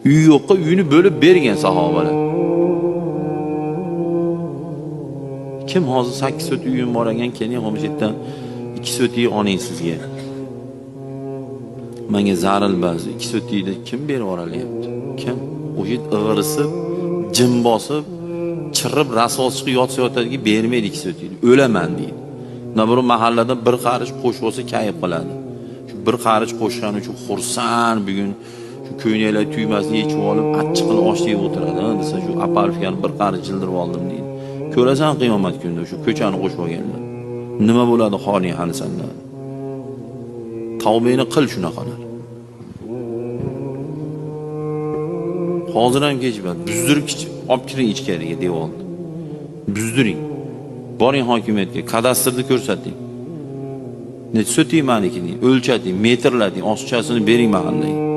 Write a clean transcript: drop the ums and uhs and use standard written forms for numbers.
Uyi yo'qqa uyini bo'lib bergan sahobalar. Kim hozir 8 sot uyim bor ekan, keling xomshetdan 2 sotiy oling sizga. Menga zaril ba'zi 2 sotiyni kim berib yuboralyapti? Kim? O'sha ig'risib, jim bosib, chirib rasvo chiqib yotsa yotadiki, bermaydi 2 sotiyni. O'laman deydi. Na bir mahallada bir qarich qo'shib olsa kayf qiladi. Shu bir qarich qo'shgani uchun xursand, bugun shu ko'ylaklar tugmasini yechib olib, achchiqini osh yeb o'tiradi, desa shu apalfikani bir qarich jildirib oldim deydi. Ko'rasan qiyomat kunida shu ko'chani qo'shib olganlar. Nima bo'ladi holing hali sanda? Tavbeni qil shunaqalar. Hozir ham kech emas. Buzdirib olib kiring ichkariga devorni. Buzdiring. Boring hokimiyatga, kadastrni ko'rsating. Necha sotik maniki deng, o'lchating, metrlating, ostichasini bering mahallaga.